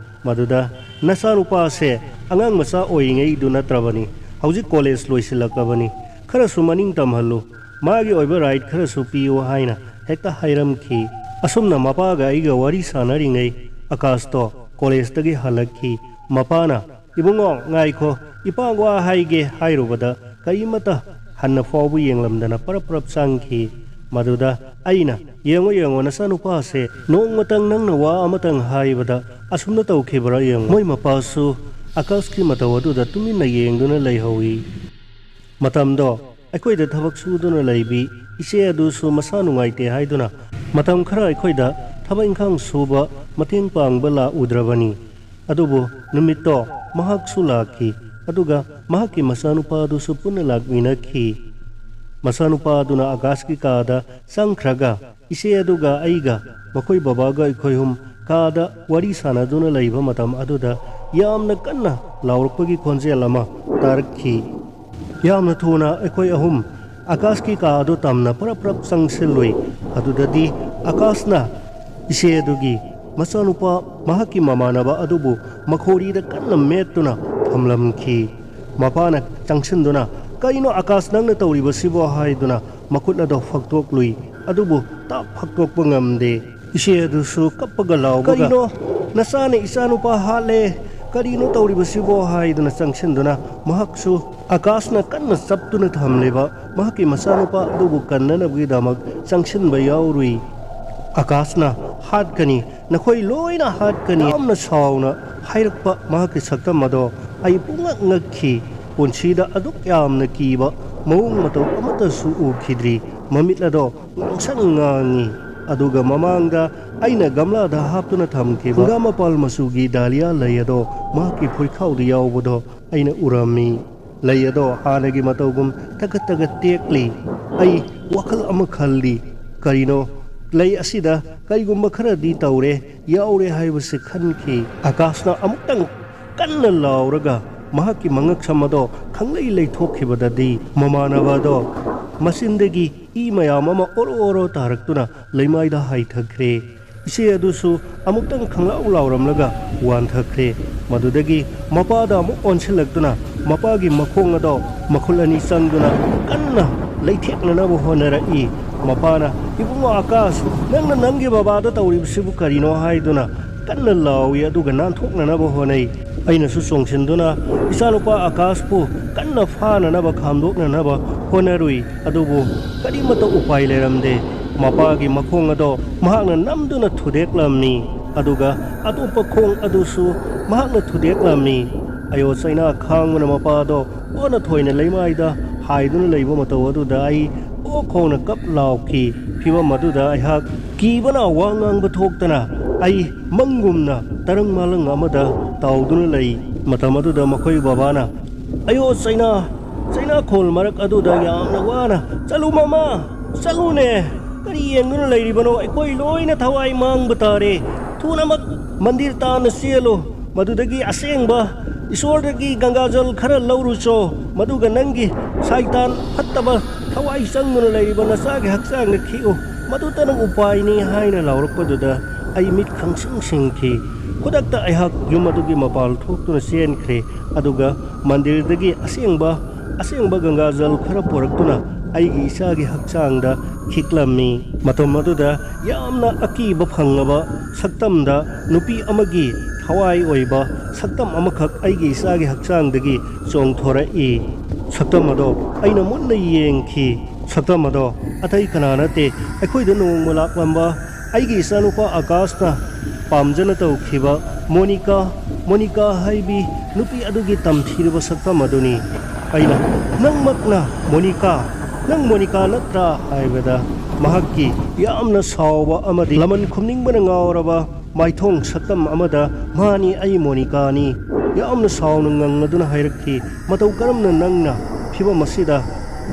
ꯃꯗꯨꯗ ꯅꯆꯥꯅꯨꯄꯥꯁꯦ ꯑꯉꯥꯡ ꯃꯆꯥ ꯑꯣꯏꯔꯤꯉꯩꯗꯨ ꯅꯠꯇ꯭ꯔꯕꯅꯤ, ꯍꯧꯖꯤꯛ college ꯂꯣꯏꯁꯤꯜꯂꯛꯂꯕꯅꯤ, ꯈꯔꯁꯨ ꯃꯅꯤꯡ ꯇꯝꯍꯜꯂꯨ, ꯃꯥꯒꯤ ꯑꯣꯏꯕ right ꯈꯔꯁꯨ ꯄꯤꯌꯨ ꯍꯥꯏꯅ ꯍꯦꯛꯇ ꯍꯥꯏꯔꯝꯈꯤ꯫ ꯑꯁꯨꯝꯅ ꯃꯄꯥꯒ ꯑꯩꯒ ꯋꯥꯔꯤ ꯁꯥꯟꯅꯔꯤꯉꯩ ꯑꯀꯥꯁꯇꯣ collegeꯇꯒꯤ ꯍꯜꯂꯛꯈꯤ꯫ ꯃꯄꯥꯅ, "ꯏꯕꯨꯡꯉꯣ, ꯉꯥꯏꯈꯣ, ꯏꯄꯥ ꯋꯥ ꯍꯥꯏꯒꯦ" ꯍꯥꯏꯔꯨꯕꯗ ꯀꯔꯤꯃꯠꯇ ꯍꯟꯅ ꯐꯥꯎꯕ ꯌꯦꯡꯂꯝꯗꯅ ꯄꯔꯞ ꯄꯔꯞ ꯆꯪꯈꯤ꯫ ꯃꯗꯨꯗ ꯑꯩꯅ, "ꯌꯦꯡꯉꯣ, ꯌꯦꯡꯉꯣ, ꯅꯆꯥꯅꯨꯄꯥꯁꯦ ꯅꯣꯡꯃꯇꯪ ꯅꯪꯅ ꯋꯥ ꯑꯃꯇꯪ ꯍꯥꯏꯕꯗ ꯑꯁꯨꯝꯅ ꯇꯧꯈꯤꯕ꯭ꯔꯥ ꯌꯦꯡꯉꯨ"꯫ ꯃꯣꯏ ꯃꯄꯥꯁꯨ ꯑꯀꯥꯁꯀꯤ ꯃꯇꯧ ꯑꯗꯨꯗ ꯇꯨꯃꯤꯟꯅ ꯌꯦꯡꯗꯨꯅ ꯂꯩꯍꯧꯏ꯫ ꯃꯇꯝꯗꯣ ꯑꯩꯈꯣꯏꯗ ꯊꯕꯛ ꯁꯨꯗꯨꯅ ꯂꯩꯕꯤ ꯏꯆꯦ ꯑꯗꯨꯁꯨ ꯃꯁꯥ ꯅꯨꯡꯉꯥꯏꯇꯦ ꯍꯥꯏꯗꯨꯅ ꯃꯇꯝ ꯈꯔ ꯑꯩꯈꯣꯏꯗ ꯊꯕꯛ ꯏꯪꯈꯥꯡ ꯁꯨꯕ ꯃꯇꯦꯡ ꯄꯥꯡꯕ ꯂꯥꯛꯎꯗ꯭ꯔꯕꯅꯤ꯫ ꯑꯗꯨꯕꯨ ꯅꯨꯃꯤꯠꯇꯣ ꯃꯍꯥꯛꯁꯨ ꯂꯥꯛꯈꯤ, ꯑꯗꯨꯒ ꯃꯍꯥꯛꯀꯤ ꯃꯆꯥꯅꯨꯄꯥ ꯑꯗꯨꯁꯨ ꯄꯨꯟꯅ ꯂꯥꯛꯃꯤꯟꯅꯈꯤ꯫ ꯃꯆꯥꯅꯨꯄꯥ ꯑꯗꯨꯅ ꯑꯀꯥꯁꯀꯤ ꯀꯥꯗ ꯆꯪꯈ꯭ꯔꯒ ꯏꯆꯦ ꯑꯗꯨꯒ ꯑꯩꯒ, ꯃꯈꯣꯏ ꯕꯕꯥꯒ ꯑꯩꯈꯣꯏ ꯑꯍꯨꯝ ꯀꯥꯗ ꯋꯥꯔꯤ ꯁꯥꯟꯅꯗꯨꯅ ꯂꯩꯕ ꯃꯇꯝ ꯑꯗꯨꯗ ꯌꯥꯝꯅ ꯀꯟꯅ ꯂꯥꯎꯔꯛꯄꯒꯤ ꯈꯣꯟꯖꯦꯜ ꯑꯃ ꯇꯥꯔꯛꯈꯤ꯫ ꯌꯥꯝꯅ ꯊꯨꯅ ꯑꯩꯈꯣꯏ ꯑꯍꯨꯝ ꯑꯀꯥꯁꯀꯤ ꯀꯥ ꯑꯗꯨ ꯇꯝꯅ ꯄꯔꯞ ꯄꯔꯞ ꯆꯪꯁꯤꯜꯂꯨꯏ꯫ ꯑꯗꯨꯗꯗꯤ ꯑꯀꯥꯁꯅ ꯏꯆꯦ ꯑꯗꯨꯒꯤ ꯃꯆꯥꯅꯨꯄꯥ, ꯃꯍꯥꯛꯀꯤ ꯃꯃꯥꯟꯅꯕ ꯑꯗꯨꯕꯨ ꯃꯈꯣꯔꯤꯗ ꯀꯟꯅ ꯃꯦꯠꯇꯨꯅ ꯊꯝꯂꯝꯈꯤ꯫ ꯃꯄꯥꯅ ꯆꯪꯁꯤꯟꯗꯨꯅ, "ꯀꯩꯅꯣ ꯑꯀꯥꯁ, ꯅꯪꯅ ꯇꯧꯔꯤꯕꯁꯤꯕꯣ?" ꯍꯥꯏꯗꯨꯅ ꯃꯈꯨꯠ ꯑꯗꯣ ꯐꯛꯇꯣꯛꯂꯨꯏ, ꯑꯗꯨꯕꯨ ꯇꯥꯛ ꯐꯛꯇꯣꯛꯄ ꯉꯝꯗꯦ꯫ ꯏꯆꯦ ꯑꯗꯨꯁꯨ ꯀꯞꯄꯒ ꯂꯥꯎꯕꯒ, "ꯀꯔꯤꯅꯣ? ꯅꯆꯥꯅ ꯏꯆꯥꯅꯨꯄꯥ ꯍꯥꯠꯂꯦ, ꯀꯔꯤꯅꯣ ꯇꯧꯔꯤꯕꯁꯤꯕꯣ?" ꯍꯥꯏꯗꯨꯅ ꯆꯪꯁꯤꯟꯗꯨꯅ ꯃꯍꯥꯛꯁꯨ ꯑꯀꯥꯁꯅ ꯀꯟꯅ ꯆꯞꯇꯨꯅ ꯊꯝꯂꯤꯕ ꯃꯍꯥꯛꯀꯤ ꯃꯆꯥꯅꯨꯄꯥ ꯑꯗꯨꯕꯨ ꯀꯟꯅꯅꯕꯒꯤꯗꯃꯛ ꯆꯪꯁꯤꯟꯕ ꯌꯥꯎꯔꯨꯏ꯫ ꯑꯀꯥꯁꯅ, "ꯍꯥꯠꯀꯅꯤ, ꯅꯈꯣꯏ ꯂꯣꯏꯅ ꯍꯥꯠꯀꯅꯤ" ꯌꯥꯝꯅ ꯁꯥꯎꯅ ꯍꯥꯏꯔꯛꯄ ꯃꯍꯥꯛꯀꯤ ꯁꯛꯇꯝ ꯑꯗꯣ ꯑꯩ ꯄꯨꯡꯉꯛ ꯉꯛꯈꯤ꯫ ꯄꯨꯟꯁꯤꯗ ꯑꯗꯨꯛ ꯌꯥꯝꯅ ꯀꯤꯕ ꯃꯑꯣꯡ ꯃꯇꯧ ꯑꯃꯠꯇꯁꯨ ꯎꯈꯤꯗ꯭ꯔꯤ꯫ ꯃꯃꯤꯠ ꯑꯗꯣ ꯉꯥꯡꯁꯪ ꯉꯥꯡꯉꯤ꯫ ꯑꯗꯨꯒ ꯃꯃꯥꯡꯗ ꯑꯩꯅ ꯒꯝꯂꯥꯗ ꯍꯥꯞꯇꯨꯅ ꯊꯝꯈꯤꯕ ꯍꯪꯒꯥꯝ ꯃꯄꯥꯜ ꯃꯆꯨꯒꯤ ꯗꯥꯂꯤꯌꯥ ꯂꯩ ꯑꯗꯣ ꯃꯍꯥꯛꯀꯤ ꯐꯨꯔꯤꯈꯥꯎꯗ ꯌꯥꯎꯕꯗꯣ ꯑꯩꯅ ꯎꯔꯝꯃꯤ꯫ ꯂꯩ ꯑꯗꯣ ꯍꯥꯟꯅꯒꯤ ꯃꯇꯧꯒꯨꯝ ꯇꯒꯠ ꯇꯒꯠ ꯇꯦꯛꯂꯤ꯫ ꯑꯩ ꯋꯥꯈꯜ ꯑꯃ ꯈꯜꯂꯤ꯫ ꯀꯔꯤꯅꯣ, ꯂꯩ ꯑꯁꯤꯗ ꯀꯔꯤꯒꯨꯝꯕ ꯈꯔꯗꯤ ꯇꯧꯔꯦ, ꯌꯥꯎꯔꯦ ꯍꯥꯏꯕꯁꯤ ꯈꯟꯈꯤ꯫ ꯑꯀꯥꯁꯅ ꯑꯃꯨꯛꯇꯪ ꯀꯟꯅ ꯂꯥꯎꯔꯒ ꯃꯍꯥꯛꯀꯤ ꯃꯉꯛꯁꯝ ꯑꯗꯣ ꯈꯪꯂꯩ ꯂꯩꯊꯣꯛꯈꯤꯕꯗꯗꯤ ꯃꯃꯥꯟꯅꯕ ꯑꯗꯣ ꯃꯆꯤꯟꯗꯒꯤ ꯏ ꯃꯌꯥꯝ ꯑꯃ ꯑꯣꯔꯣ ꯑꯣꯔꯣ ꯇꯥꯔꯛꯇꯨꯅ ꯂꯩꯃꯥꯏꯗ ꯍꯥꯏꯊꯈ꯭ꯔꯦ꯫ ꯏꯆꯦ ꯑꯗꯨꯁꯨ ꯑꯃꯨꯛꯇꯪ ꯈꯪꯂꯥꯎ ꯂꯥꯎꯔꯝꯂꯒ ꯋꯥꯟꯊꯈ꯭ꯔꯦ꯫ ꯃꯗꯨꯗꯒꯤ ꯃꯄꯥꯗ ꯑꯃꯨꯛ ꯑꯣꯟꯁꯤꯜꯂꯛꯇꯨꯅ ꯃꯄꯥꯒꯤ ꯃꯈꯣꯡ ꯑꯗꯣ ꯃꯈꯨꯠ ꯑꯅꯤ ꯆꯪꯗꯨꯅ ꯀꯟꯅ ꯂꯩꯊꯦꯛꯅꯅꯕ ꯍꯣꯠꯅꯔꯛꯏ꯫ ꯃꯄꯥꯅ, "ꯏꯕꯨꯡꯉꯣ ꯑꯀꯥꯁ, ꯅꯪꯅ ꯅꯪꯒꯤ ꯕꯕꯥꯗ ꯇꯧꯔꯤꯕꯁꯤꯕꯨ ꯀꯔꯤꯅꯣ?" ꯍꯥꯏꯗꯨꯅ ꯀꯟꯅ ꯂꯥꯎꯏ, ꯑꯗꯨꯒ ꯅꯥꯟꯊꯣꯛꯅꯅꯕ ꯍꯣꯠꯅꯩ꯫ ꯑꯩꯅꯁꯨ ꯆꯣꯡꯁꯤꯟꯗꯨꯅ ꯏꯆꯥꯅꯨꯄꯥ ꯑꯀꯥꯁꯄꯨ ꯀꯟꯅ ꯐꯥꯅꯅꯕ, ꯈꯥꯝꯗꯣꯛꯅꯅꯕ ꯍꯣꯠꯅꯔꯨꯏ, ꯑꯗꯨꯕꯨ ꯀꯔꯤꯃꯠꯇ ꯎꯄꯥꯏ ꯂꯩꯔꯝꯗꯦ꯫ ꯃꯄꯥꯒꯤ ꯃꯈꯣꯡ ꯑꯗꯣ ꯃꯍꯥꯛꯅ ꯅꯝꯗꯨꯅ ꯊꯨꯗꯦꯛꯂꯝꯃꯤ, ꯑꯗꯨꯒ ꯑꯇꯣꯞꯄ ꯈꯣꯡ ꯑꯗꯨꯁꯨ ꯃꯍꯥꯛꯅ ꯊꯨꯗꯦꯛꯂꯝꯃꯤ꯫ ꯑꯌꯣ ꯆꯩꯅꯥ ꯈꯥꯡꯕꯅ ꯃꯄꯥꯗꯣ ꯑꯣꯟꯅ ꯊꯣꯏꯅ ꯂꯩꯃꯥꯏꯗ ꯍꯥꯏꯗꯨꯅ ꯂꯩꯕ ꯃꯇꯧ ꯑꯗꯨꯗ ꯑꯩ ꯑꯣꯛ ꯈꯣꯡꯅ ꯀꯞ ꯂꯥꯎꯈꯤ꯫ ꯐꯤꯚꯝ ꯑꯗꯨꯗ ꯑꯩꯍꯥꯛ ꯀꯤꯕꯅ ꯋꯥ ꯉꯥꯡꯕ ꯊꯣꯛꯇꯅ ꯑꯩ ꯃꯪꯒꯨꯝꯅ ꯇꯔꯪ ꯃꯥꯂꯪ ꯑꯃꯗ ꯇꯥꯎꯗꯨꯅ ꯂꯩ꯫ ꯃꯇꯝ ꯑꯗꯨꯗ ꯃꯈꯣꯏ ꯕꯕꯥꯅ, "ꯑꯌꯣ ꯆꯩꯅꯥ, ꯆꯩꯅꯥꯈꯣꯜ ꯃꯔꯛ ꯑꯗꯨꯗ ꯌꯥꯝꯅ ꯋꯥꯅ, 'ꯆꯠꯂꯨ ꯃꯃꯥ, ꯆꯠꯂꯨꯅꯦ! ꯀꯔꯤ ꯌꯦꯡꯗꯨꯅ ꯂꯩꯔꯤꯕꯅꯣ? ꯑꯩꯈꯣꯏ ꯂꯣꯏꯅ ꯊꯋꯥꯏ ꯃꯥꯡꯕ ꯇꯥꯔꯦ꯫ ꯊꯨꯅꯃꯛ ꯃꯟꯗꯤꯔ ꯇꯥꯟꯅ ꯆꯦꯜꯂꯨ꯫ ꯃꯗꯨꯗꯒꯤ ꯑꯁꯦꯡꯕ ꯏꯁꯣꯔꯗꯒꯤ ꯒꯪꯒꯥꯖꯜ ꯈꯔ ꯂꯧꯔꯨꯆꯣ꯫ ꯃꯗꯨꯒ ꯅꯪꯒꯤ ꯁꯥꯏꯇꯥꯟ ꯐꯠꯇꯕ ꯊꯋꯥꯏ ꯆꯪꯗꯨꯅ ꯂꯩꯔꯤꯕ ꯅꯆꯥꯒꯤ ꯍꯛꯆꯥꯡꯗ ꯈꯤꯛꯎ꯫ ꯃꯗꯨꯇꯅ ꯎꯄꯥꯏꯅꯤ" ꯍꯥꯏꯅ ꯂꯥꯎꯔꯛꯄꯗꯨꯗ ꯑꯩ ꯃꯤꯠ ꯈꯪꯁꯤꯡ ꯁꯤꯡꯈꯤ꯫ ꯈꯨꯗꯛꯇ ꯑꯩꯍꯥꯛ ꯌꯨꯝ ꯑꯗꯨꯒꯤ ꯃꯄꯥꯜ ꯊꯣꯛꯇꯨꯅ ꯆꯦꯟꯈ꯭ꯔꯦ, ꯑꯗꯨꯒ ꯃꯟꯗꯤꯔꯗꯒꯤ ꯑꯁꯦꯡꯕ, ꯑꯁꯦꯡꯕ ꯒꯪꯒꯥꯖꯜ ꯈꯔ ꯄꯨꯔꯛꯇꯨꯅ ꯑꯩꯒꯤ ꯏꯆꯥꯒꯤ ꯍꯛꯆꯥꯡꯗ ꯈꯤꯛꯂꯝꯃꯤ꯫ ꯃꯇꯝ ꯑꯗꯨꯗ ꯌꯥꯝꯅ ꯑꯀꯤꯕ ꯐꯪꯂꯕ ꯁꯛꯇꯝꯗ ꯅꯨꯄꯤ ꯑꯃꯒꯤ ꯊꯋꯥꯏ ꯑꯣꯏꯕ ꯁꯛꯇꯝ ꯑꯃꯈꯛ ꯑꯩꯒꯤ ꯏꯆꯥꯒꯤ ꯍꯛꯆꯥꯡꯗꯒꯤ ꯆꯣꯡꯊꯣꯔꯛꯏ꯫ ꯁꯛꯇꯝ ꯑꯗꯣ ꯑꯩꯅ ꯃꯨꯟꯅ ꯌꯦꯡꯈꯤ꯫ ꯁꯛꯇꯝ ꯑꯗꯣ ꯑꯇꯩ ꯀꯅꯥ ꯅꯠꯇꯦ, ꯑꯩꯈꯣꯏꯗ ꯅꯣꯡꯃ ꯂꯥꯛꯂꯝꯕ ꯑꯩꯒꯤ ꯏꯆꯥꯅꯨꯄꯥ ꯑꯀꯥꯁꯅ ꯄꯥꯝꯖꯅ ꯇꯧꯈꯤꯕ ꯃꯣꯅꯤꯀꯥ, ꯃꯣꯅꯤꯀꯥ ꯍꯥꯏꯕꯤ ꯅꯨꯄꯤ ꯑꯗꯨꯒꯤ ꯇꯝꯊꯤꯔꯕ ꯁꯛꯇꯝ ꯑꯗꯨꯅꯤ꯫ ꯑꯩꯅ, "ꯅꯪꯃꯛꯅ ꯃꯣꯅꯤꯀꯥ, ꯅꯪ ꯃꯣꯅꯤꯀꯥ ꯅꯠꯇ꯭ꯔꯥ?" ꯍꯥꯏꯕꯗ ꯃꯍꯥꯛꯀꯤ ꯌꯥꯝꯅ ꯁꯥꯎꯕ ꯑꯃꯗꯤ ꯂꯃꯟ ꯈꯨꯝꯅꯤꯡꯕꯅ ꯉꯥꯎꯔꯕ ꯃꯥꯏꯊꯣꯡ ꯁꯛꯇꯝ ꯑꯃꯗ, "ꯃꯥꯅꯤ, ꯑꯩ ꯃꯣꯅꯤꯀꯥꯅꯤ", ꯌꯥꯝꯅ ꯁꯥꯎꯅ ꯉꯪꯂꯗꯨꯅ ꯍꯥꯏꯔꯛꯈꯤ꯫ "ꯃꯇꯧ ꯀꯔꯝꯅ ꯅꯪꯅ ꯐꯤꯕꯝ ꯑꯁꯤꯗ?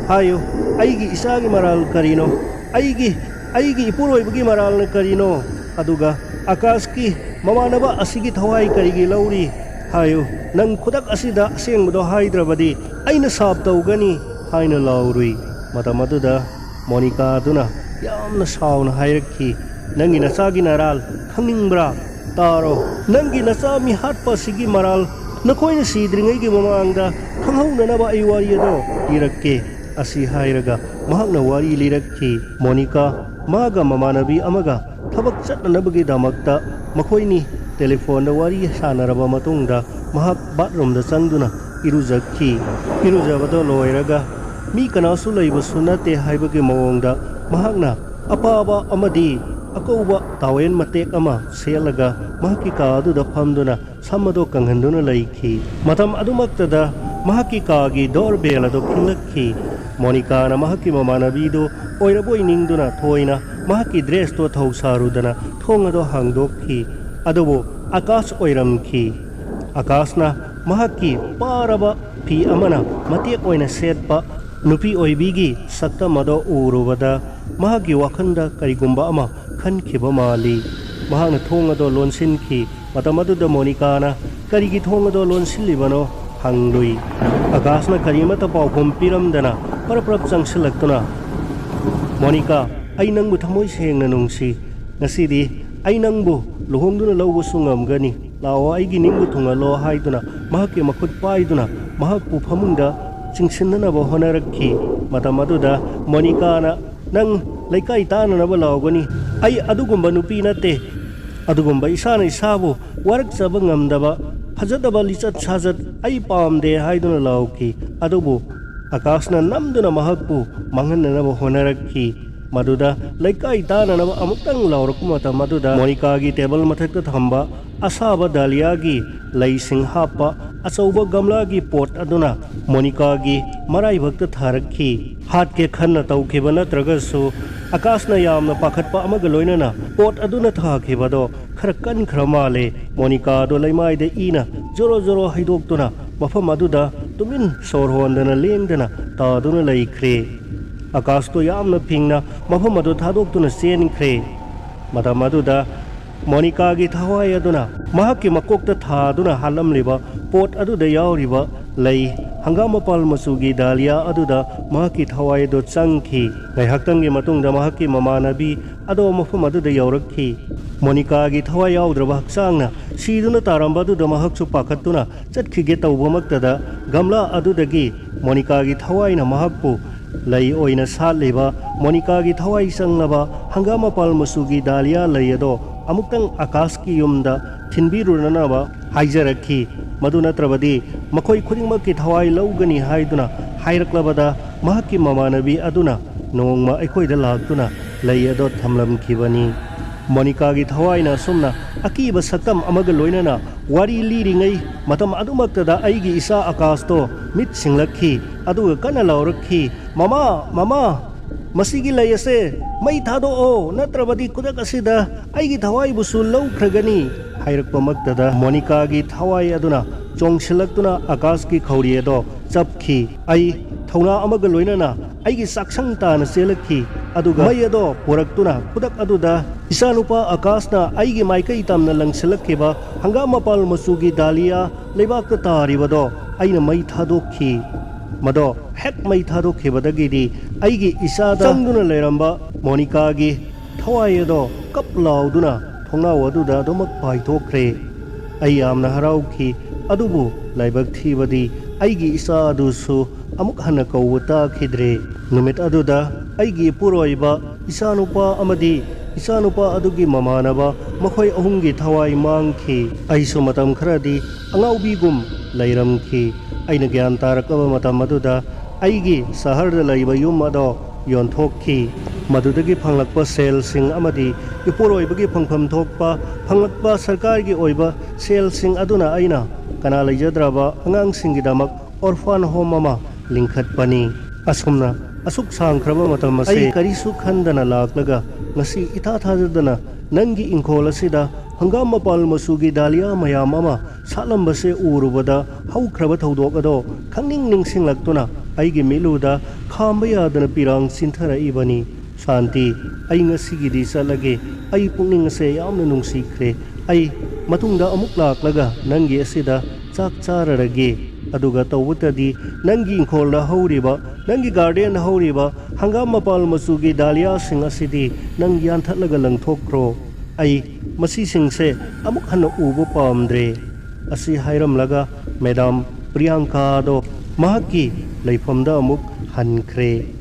ꯍꯥꯏꯌꯨ, ꯑꯩꯒꯤ ꯏꯆꯥꯒꯤ ꯃꯔꯥꯜ ꯀꯔꯤꯅꯣ? ꯑꯩꯒꯤ ꯑꯩꯒꯤ ꯏꯄꯨꯔꯣꯏꯕꯒꯤ ꯃꯔꯥꯜꯅ ꯀꯔꯤꯅꯣ? ꯑꯗꯨꯒ ꯑꯀꯥꯁꯀꯤ ꯃꯃꯥꯟꯅꯕ ꯑꯁꯤꯒꯤ ꯊꯋꯥꯏ ꯀꯔꯤꯒꯤ ꯂꯧꯔꯤ? ꯍꯥꯏꯌꯨ, ꯅꯪ ꯈꯨꯗꯛ ꯑꯁꯤꯗ ꯑꯁꯦꯡꯕꯗꯣ ꯍꯥꯏꯗ꯭ꯔꯕꯗꯤ ꯑꯩꯅ ꯁꯥꯞ ꯇꯧꯒꯅꯤ ꯍꯥꯏꯅ ꯂꯥꯎꯔꯨꯏ꯫ ꯃꯇꯝ ꯑꯗꯨꯗ ꯃꯣꯅꯤꯀꯥ ꯑꯗꯨꯅ ꯌꯥꯝꯅ ꯁꯥꯎꯅ ꯍꯥꯏꯔꯛꯈꯤ, "ꯅꯪꯒꯤ ꯅꯆꯥꯒꯤ ꯅꯔꯥꯜ ꯈꯪꯅꯤꯡꯕ꯭ꯔꯥ? ꯇꯥꯔꯣ, ꯅꯪꯒꯤ ꯅꯆꯥ ꯃꯤꯍꯥꯠꯄ ꯑꯁꯤꯒꯤ ꯃꯔꯥꯜ ꯅꯈꯣꯏꯅ ꯁꯤꯗ꯭ꯔꯤꯉꯩꯒꯤ ꯃꯃꯥꯡꯗ ꯈꯪꯍꯧꯅꯅꯕ ꯑꯩ ꯋꯥꯔꯤ ꯑꯗꯣ ꯂꯤꯔꯛꯀꯦ꯫" ꯑꯁꯤ ꯍꯥꯏꯔꯒ ꯃꯍꯥꯛꯅ ꯋꯥꯔꯤ ꯂꯤꯔꯛꯈꯤ꯫ ꯃꯣꯅꯤꯀꯥ ꯃꯥꯒ ꯃꯃꯥꯟꯅꯕꯤ ꯑꯃꯒ ꯊꯕꯛ ꯆꯠꯅꯅꯕꯒꯤꯗꯃꯛꯇ ꯃꯈꯣꯏꯅꯤ ꯇꯦꯂꯤꯐꯣꯟꯗ ꯋꯥꯔꯤ ꯁꯥꯟꯅꯔꯕ ꯃꯇꯨꯡꯗ ꯃꯍꯥꯛ ꯕꯥꯠꯔꯨꯝꯗ ꯆꯪꯗꯨꯅ ꯏꯔꯨꯖꯈꯤ꯫ ꯏꯔꯨꯖꯕꯗꯣ ꯂꯣꯏꯔꯒ ꯃꯤ ꯀꯅꯥꯁꯨ ꯂꯩꯕꯁꯨ ꯅꯠꯇꯦ ꯍꯥꯏꯕꯒꯤ ꯃꯑꯣꯡꯗ ꯃꯍꯥꯛꯅ ꯑꯄꯥꯕ ꯑꯃꯗꯤ ꯑꯀꯧꯕ ꯇꯥꯋꯦꯜ ꯃꯇꯦꯛ ꯑꯃ ꯁꯦꯠꯂꯒ ꯃꯍꯥꯛꯀꯤ ꯀꯥ ꯑꯗꯨꯗ ꯐꯝꯗꯨꯅ ꯁꯝ ꯑꯗꯣ ꯀꯪꯍꯟꯗꯨꯅ ꯂꯩꯈꯤ꯫ ꯃꯇꯝ ꯑꯗꯨꯃꯛꯇꯗ ꯃꯍꯥꯛꯀꯤ ꯀꯥꯒꯤ ꯗꯣꯔ ꯕꯦꯜ ꯑꯗꯨ ꯈꯤꯡꯂꯛꯈꯤ꯫ ꯃꯣꯅꯤꯀꯥꯅ ꯃꯍꯥꯛꯀꯤ ꯃꯃꯥꯟꯅꯕꯤꯗꯨ ꯑꯣꯏꯔꯕꯣꯏ ꯅꯤꯡꯗꯨꯅ ꯊꯣꯏꯅ ꯃꯍꯥꯛꯀꯤ ꯗ꯭ꯔꯦꯁꯇꯣ ꯊꯧꯁꯥꯔꯨꯗꯅ ꯊꯣꯡ ꯑꯗꯣ ꯍꯥꯡꯗꯣꯛꯈꯤ꯫ ꯑꯗꯨꯕꯨ ꯑꯀꯥꯁ ꯑꯣꯏꯔꯝꯈꯤ꯫ ꯑꯀꯥꯁꯅ ꯃꯍꯥꯛꯀꯤ ꯄꯥꯔꯕ ꯐꯤ ꯑꯃꯅ ꯃꯇꯦꯛ ꯑꯣꯏꯅ ꯁꯦꯠꯄ ꯅꯨꯄꯤ ꯑꯣꯏꯕꯤꯒꯤ ꯁꯛꯇꯝ ꯑꯗꯣ ꯎꯔꯨꯕꯗ ꯃꯍꯥꯛꯀꯤ ꯋꯥꯈꯜꯗ ꯀꯔꯤꯒꯨꯝꯕ ꯑꯃ ꯈꯟꯈꯤꯕ ꯃꯥꯜꯂꯤ꯫ ꯃꯍꯥꯛꯅ ꯊꯣꯡ ꯑꯗꯣ ꯂꯣꯟꯁꯤꯟꯈꯤ꯫ ꯃꯇꯝ ꯑꯗꯨꯗ ꯃꯣꯅꯤꯀꯥꯅ ꯀꯔꯤꯒꯤ ꯊꯣꯡ ꯑꯗꯣ ꯂꯣꯟꯁꯤꯜꯂꯤꯕꯅꯣ ꯍꯪꯂꯨꯏ꯫ ꯑꯀꯥꯁꯅ ꯀꯔꯤꯃꯠꯇ ꯄꯥꯎꯈꯨꯝ ꯄꯤꯔꯝꯗꯅ ꯄꯔꯞ ꯄꯔꯞ ꯆꯪꯁꯤꯜꯂꯛꯇꯨꯅ, "ꯃꯣꯅꯤꯀꯥ, ꯑꯩ ꯅꯪꯕꯨ ꯊꯃꯣꯏ ꯁꯦꯡꯅ ꯅꯨꯡꯁꯤ꯫ ꯉꯁꯤꯗꯤ ꯑꯩ ꯅꯪꯕꯨ ꯂꯨꯍꯣꯡꯗꯨꯅ ꯂꯧꯕꯁꯨ ꯉꯝꯒꯅꯤ꯫ ꯂꯥꯛꯑꯣ, ꯑꯩꯒꯤ ꯅꯤꯡꯕꯨ ꯊꯨꯡꯍꯜꯂꯣ" ꯍꯥꯏꯗꯨꯅ ꯃꯍꯥꯛꯀꯤ ꯃꯈꯨꯠ ꯄꯥꯏꯗꯨꯅ ꯃꯍꯥꯛꯄꯨ ꯐꯃꯨꯡꯗ ꯆꯤꯡꯁꯤꯟꯅꯅꯕ ꯍꯣꯠꯅꯔꯛꯈꯤ꯫ ꯃꯇꯝ ꯑꯗꯨꯗ ꯃꯣꯅꯤꯀꯥꯅ, "ꯅꯪ ꯂꯩꯀꯥꯏ ꯇꯥꯟꯅꯅꯕ ꯂꯥꯎꯒꯅꯤ꯫ ꯑꯩ ꯑꯗꯨꯒꯨꯝꯕ ꯅꯨꯄꯤ ꯅꯠꯇꯦ꯫ ꯑꯗꯨꯒꯨꯝꯕ ꯏꯁꯥꯅ ꯏꯁꯥꯕꯨ ꯋꯥꯔꯛꯆꯕ ꯉꯝꯗꯕ, ꯐꯖꯗꯕ ꯂꯤꯆꯠ ꯁꯥꯖꯠ ꯑꯩ ꯄꯥꯝꯗꯦ" ꯍꯥꯏꯗꯨꯅ ꯂꯥꯎꯈꯤ꯫ ꯑꯗꯨꯕꯨ ꯑꯀꯥꯁꯅ ꯅꯝꯗꯨꯅ ꯃꯍꯥꯛꯄꯨ ꯃꯥꯡꯍꯟꯅꯅꯕ ꯍꯣꯠꯅꯔꯛꯈꯤ꯫ ꯃꯗꯨꯗ ꯂꯩꯀꯥꯏ ꯇꯥꯟꯅꯅꯕ ꯑꯃꯨꯛꯇꯪ ꯂꯥꯎꯔꯛꯄ ꯃꯇꯝ ꯑꯗꯨꯗ ꯃꯣꯅꯤꯀꯥꯒꯤ ꯇꯦꯕꯜ ꯃꯊꯛꯇ ꯊꯝꯕ ꯑꯁꯥꯕ ꯗꯥꯂꯤꯌꯥꯒꯤ ꯂꯩꯁꯤꯡ ꯍꯥꯞꯄ ꯑꯆꯧꯕ ꯒꯝꯂꯥꯒꯤ ꯄꯣꯠ ꯑꯗꯨꯅ ꯃꯣꯅꯤꯀꯥꯒꯤ ꯃꯔꯥꯏꯕꯛꯇ ꯊꯥꯔꯛꯈꯤ꯫ ꯍꯥꯠꯀꯦ ꯈꯟꯅ ꯇꯧꯈꯤꯕ ꯅꯠꯇ꯭ꯔꯒꯁꯨ ꯑꯀꯥꯁꯅ ꯌꯥꯝꯅ ꯄꯥꯈꯠꯄ ꯑꯃꯒ ꯂꯣꯏꯅꯅ ꯄꯣꯠ ꯑꯗꯨꯅ ꯊꯥꯈꯤꯕꯗꯣ ꯈꯔ ꯀꯟꯈ꯭ꯔ ꯃꯥꯜꯂꯦ꯫ ꯃꯣꯅꯤꯀꯥꯗꯣ ꯂꯩꯃꯥꯏꯗ ꯏꯅ ꯖꯣꯔꯣ ꯖꯣꯔꯣ ꯍꯩꯗꯣꯛꯇꯨꯅ ꯃꯐꯝ ꯑꯗꯨꯗ ꯇꯨꯃꯤꯟ ꯁꯣꯔ ꯍꯣꯟꯗꯅ ꯂꯦꯡꯗꯅ ꯇꯥꯗꯨꯅ ꯂꯩꯈ꯭ꯔꯦ꯫ ꯑꯀꯥꯁꯇꯣ ꯌꯥꯝꯅ ꯐꯤꯡꯅ ꯃꯐꯝ ꯑꯗꯨ ꯊꯥꯗꯣꯛꯇꯨꯅ ꯆꯦꯟꯈ꯭ꯔꯦ꯫ ꯃꯇꯝ ꯑꯗꯨꯗ ꯃꯣꯅꯤꯀꯥꯒꯤ ꯊꯋꯥꯏ ꯑꯗꯨꯅ ꯃꯍꯥꯛꯀꯤ ꯃꯀꯣꯛꯇ ꯊꯥꯗꯨꯅ ꯍꯥꯠꯂꯝꯂꯤꯕ ꯄꯣꯠ ꯑꯗꯨꯗ ꯌꯥꯎꯔꯤꯕ ꯂꯩ, ꯍꯪꯒꯥꯝ ꯃꯄꯥꯜ ꯃꯆꯨꯒꯤ ꯗꯥꯂꯤꯌꯥ ꯑꯗꯨꯗ ꯃꯍꯥꯛꯀꯤ ꯊꯋꯥꯏ ꯑꯗꯨ ꯆꯪꯈꯤ꯫ ꯉꯥꯏꯍꯥꯛꯇꯪꯒꯤ ꯃꯇꯨꯡꯗ ꯃꯍꯥꯛꯀꯤ ꯃꯃꯥꯟꯅꯕꯤ ꯑꯗꯣ ꯃꯐꯝ ꯑꯗꯨꯗ ꯌꯧꯔꯛꯈꯤ꯫ ꯃꯣꯅꯤꯀꯥꯒꯤ ꯊꯋꯥꯏ ꯌꯥꯎꯗ꯭ꯔꯕ ꯍꯛꯆꯥꯡꯅ ꯁꯤꯗꯨꯅ ꯇꯥꯔꯝꯕ ꯑꯗꯨꯗ ꯃꯍꯥꯛꯁꯨ ꯄꯥꯈꯠꯇꯨꯅ ꯆꯠꯈꯤꯒꯦ ꯇꯧꯕꯃꯛꯇꯗ, ꯒꯝꯂꯥ ꯑꯗꯨꯗꯒꯤ ꯃꯣꯅꯤꯀꯥꯒꯤ ꯊꯋꯥꯏꯅ ꯃꯍꯥꯛꯄꯨ ꯂꯩ ꯑꯣꯏꯅ ꯁꯥꯠꯂꯤꯕ ꯃꯣꯅꯤꯀꯥꯒꯤ ꯊꯋꯥꯏ ꯆꯪꯂꯕ ꯍꯪꯒꯥꯝ ꯃꯄꯥꯜ ꯃꯆꯨꯒꯤ ꯗꯥꯂꯤꯌꯥ ꯂꯩ ꯑꯗꯣ ꯑꯃꯨꯛꯇꯪ ꯑꯀꯥꯁꯀꯤ ꯌꯨꯝꯗ ꯊꯤꯟꯕꯤꯔꯨꯅꯅꯕ ꯍꯥꯏꯖꯔꯛꯈꯤ꯫ ꯃꯗꯨ ꯅꯠꯇ꯭ꯔꯕꯗꯤ ꯃꯈꯣꯏ ꯈꯨꯗꯤꯡꯃꯛꯀꯤ ꯊꯋꯥꯏ ꯂꯧꯒꯅꯤ ꯍꯥꯏꯗꯨꯅ ꯍꯥꯏꯔꯛꯂꯕꯗ, ꯃꯍꯥꯛꯀꯤ ꯃꯃꯥꯟꯅꯕꯤ ꯑꯗꯨꯅ ꯅꯣꯡꯃ ꯑꯩꯈꯣꯏꯗ ꯂꯥꯛꯇꯨꯅ ꯂꯩ ꯑꯗꯣ ꯊꯝꯂꯝꯈꯤꯕꯅꯤ꯫ ꯃꯣꯅꯤꯀꯥꯒꯤ ꯊꯋꯥꯏꯅ ꯑꯁꯨꯝꯅ ꯑꯀꯤꯕ ꯁꯛꯇꯝ ꯑꯃꯒ ꯂꯣꯏꯅꯅ ꯋꯥꯔꯤ ꯂꯤꯔꯤꯉꯩ ꯃꯇꯝ ꯑꯗꯨꯃꯛꯇꯗ ꯑꯩꯒꯤ ꯏꯆꯥ ꯑꯀꯥꯁꯇꯣ ꯃꯤꯠ ꯁꯤꯡꯂꯛꯈꯤ, ꯑꯗꯨꯒ ꯀꯟꯅ ꯂꯥꯎꯔꯛꯈꯤ, "ꯃꯃꯥ, ꯃꯃꯥ, ꯃꯁꯤꯒꯤ ꯂꯩ ꯑꯁꯦ ꯃꯩ ꯊꯥꯗꯣꯛꯑꯣ, ꯅꯠꯇ꯭ꯔꯕꯗꯤ ꯈꯨꯗꯛ ꯑꯁꯤꯗ ꯑꯩꯒꯤ ꯊꯋꯥꯏꯕꯨꯁꯨ ꯂꯧꯈ꯭ꯔꯒꯅꯤ" ꯍꯥꯏꯔꯛꯄꯃꯛꯇꯗ, ꯃꯣꯅꯤꯀꯥꯒꯤ ꯊꯋꯥꯏ ꯑꯗꯨꯅ ꯆꯣꯡꯁꯤꯜꯂꯛꯇꯨꯅ ꯑꯀꯥꯁꯀꯤ ꯈꯧꯔꯤ ꯑꯗꯣ ꯆꯞꯈꯤ꯫ ꯑꯩ ꯊꯧꯅꯥ ꯑꯃꯒ ꯂꯣꯏꯅꯅ ꯑꯩꯒꯤ ꯆꯥꯛꯁꯪ ꯇꯥꯅ ꯆꯦꯜꯂꯛꯈꯤ, ꯑꯗꯨꯒ ꯃꯩ ꯑꯗꯣ ꯄꯨꯔꯛꯇꯨꯅ ꯈꯨꯗꯛ ꯑꯗꯨꯗ ꯏꯆꯥꯅꯨꯄꯥ ꯑꯀꯥꯁꯅ ꯑꯩꯒꯤ ꯃꯥꯏꯀꯩ ꯇꯝꯅ ꯂꯪꯁꯤꯜꯂꯛꯈꯤꯕ ꯍꯪꯒꯥꯝ ꯃꯄꯥꯜ ꯃꯆꯨꯒꯤ ꯗꯥꯂꯤꯌꯥ ꯂꯩꯕꯥꯛꯇ ꯇꯥꯔꯤꯕꯗꯣ ꯑꯩꯅ ꯃꯩ ꯊꯥꯗꯣꯛꯈꯤ꯫ ꯃꯗꯣ ꯍꯦꯛ ꯃꯩ ꯊꯥꯗꯣꯛꯈꯤꯕꯗꯒꯤꯗꯤ ꯑꯩꯒꯤ ꯏꯆꯥꯗ ꯆꯪꯗꯨꯅ ꯂꯩꯔꯝꯕ ꯃꯣꯅꯤꯀꯥꯒꯤ ꯊꯋꯥꯏ ꯑꯗꯣ ꯀꯞ ꯂꯥꯎꯗꯨꯅ ꯊꯣꯡꯅꯥꯎ ꯑꯗꯨꯗ ꯑꯗꯨꯃꯛ ꯄꯥꯏꯊꯣꯛꯈ꯭ꯔꯦ꯫ ꯑꯩ ꯌꯥꯝꯅ ꯍꯔꯥꯎꯈꯤ, ꯑꯗꯨꯕꯨ ꯂꯥꯏꯕꯛ ꯊꯤꯕꯗꯤ ꯑꯩꯒꯤ ꯏꯆꯥ ꯑꯗꯨꯁꯨ ꯑꯃꯨꯛ ꯍꯟꯅ ꯀꯧꯕ ꯇꯥꯈꯤꯗ꯭ꯔꯦ꯫ ꯅꯨꯃꯤꯠ ꯑꯗꯨꯗ ꯑꯩꯒꯤ ꯏꯄꯨꯔꯣꯏꯕ, ꯏꯆꯥꯅꯨꯄꯥ ꯑꯃꯗꯤ ꯏꯆꯥꯅꯨꯄꯥ ꯑꯗꯨꯒꯤ ꯃꯃꯥꯟꯅꯕ, ꯃꯈꯣꯏ ꯑꯍꯨꯝꯒꯤ ꯊꯋꯥꯏ ꯃꯥꯡꯈꯤ꯫ ꯑꯩꯁꯨ ꯃꯇꯝ ꯈꯔꯗꯤ ꯑꯉꯥꯎꯕꯤꯒꯨꯝ ꯂꯩꯔꯝꯈꯤ꯫ ꯑꯩꯅ ꯒ꯭ꯌꯥꯟ ꯇꯥꯔꯛꯂꯕ ꯃꯇꯝ ꯑꯗꯨꯗ ꯑꯩꯒꯤ ꯁꯍꯔꯗ ꯂꯩꯕ ꯌꯨꯝ ꯑꯗꯣ ꯌꯣꯟꯊꯣꯛꯈꯤ꯫ ꯃꯗꯨꯗꯒꯤ ꯐꯪꯂꯛꯄ ꯁꯦꯜꯁꯤꯡ ꯑꯃꯗꯤ ꯏꯄꯨꯔꯣꯏꯕꯒꯤ ꯐꯪꯐꯝ ꯊꯣꯛꯄ ꯐꯪꯂꯛꯄ ꯁꯔꯀꯥꯔꯒꯤ ꯑꯣꯏꯕ ꯁꯦꯜꯁꯤꯡ ꯑꯗꯨꯅ ꯑꯩꯅ ꯀꯅꯥ ꯂꯩꯖꯗ꯭ꯔꯕ ꯑꯉꯥꯡꯁꯤꯡꯒꯤꯗꯃꯛ orphan home ꯑꯃ ꯂꯤꯡꯈꯠꯄꯅꯤ꯫ ꯑꯁꯨꯝꯅ ꯑꯁꯨꯛ ꯁꯥꯡꯈ꯭ꯔꯕ ꯃꯇꯝ ꯑꯁꯤ ꯑꯩ ꯀꯔꯤꯁꯨ ꯈꯟꯗꯅ ꯂꯥꯛꯂꯒ, ꯉꯁꯤ ꯏꯊꯥ ꯊꯥꯖꯗꯅ ꯅꯪꯒꯤ ꯏꯪꯈꯣꯜ ꯑꯁꯤꯗ ꯍꯪꯒꯥꯝ ꯃꯄꯥꯜ ꯃꯆꯨꯒꯤ ꯗꯥꯂꯤꯌꯥ ꯃꯌꯥꯝ ꯑꯃ ꯁꯥꯠꯂꯝꯕꯁꯦ ꯎꯔꯨꯕꯗ, ꯍꯧꯈ꯭ꯔꯕ ꯊꯧꯗꯣꯛ ꯑꯗꯣ ꯈꯪꯅꯤꯡ ꯅꯤꯡꯁꯤꯡꯂꯛꯇꯨꯅ ꯑꯩꯒꯤ ꯃꯤꯠꯂꯨꯗ ꯈꯥꯝꯕ ꯌꯥꯗꯅ ꯄꯤꯔꯥꯡ ꯆꯤꯟꯊꯔꯛꯏꯕꯅꯤ꯫ ꯁꯥꯟꯇꯤ, ꯑꯩ ꯉꯁꯤꯒꯤꯗꯤ ꯆꯠꯂꯒꯦ꯫ ꯑꯩ ꯄꯨꯛꯅꯤꯡ ꯑꯁꯦ ꯌꯥꯝꯅ ꯅꯨꯡꯁꯤꯈ꯭ꯔꯦ꯫ ꯑꯩ ꯃꯇꯨꯡꯗ ꯑꯃꯨꯛ ꯂꯥꯛꯂꯒ ꯅꯪꯒꯤ ꯑꯁꯤꯗ ꯆꯥꯛ ꯆꯥꯔꯔꯒꯦ꯫ ꯑꯗꯨꯒ ꯇꯧꯕꯇꯗꯤ ꯅꯪꯒꯤ ꯏꯪꯈꯣꯜꯗ ꯍꯧꯔꯤꯕ, ꯅꯪꯒꯤ ꯒꯥꯔꯗꯦꯟꯗ ꯍꯧꯔꯤꯕ ꯍꯪꯒꯥꯝ ꯃꯄꯥꯜ ꯃꯆꯨꯒꯤ ꯗꯥꯂꯤꯌꯥꯁꯤꯡ ꯑꯁꯤꯗꯤ ꯅꯪ ꯌꯥꯟꯊꯠꯂꯒ ꯂꯪꯊꯣꯛꯈ꯭ꯔꯣ꯫ ꯑꯩ ꯃꯁꯤꯁꯤꯡꯁꯦ ꯑꯃꯨꯛ ꯍꯟꯅ ꯎꯕ ꯄꯥꯝꯗ꯭ꯔꯦ꯫ ꯑꯁꯤ ꯍꯥꯏꯔꯝꯂꯒ ꯃꯦꯗꯥꯝ ꯄ꯭ꯔꯤꯌꯥꯡꯀꯥꯗꯣ ꯃꯍꯥꯛꯀꯤ ꯂꯩꯐꯝꯗ ꯑꯃꯨꯛ ꯍꯟꯈ꯭ꯔꯦ꯫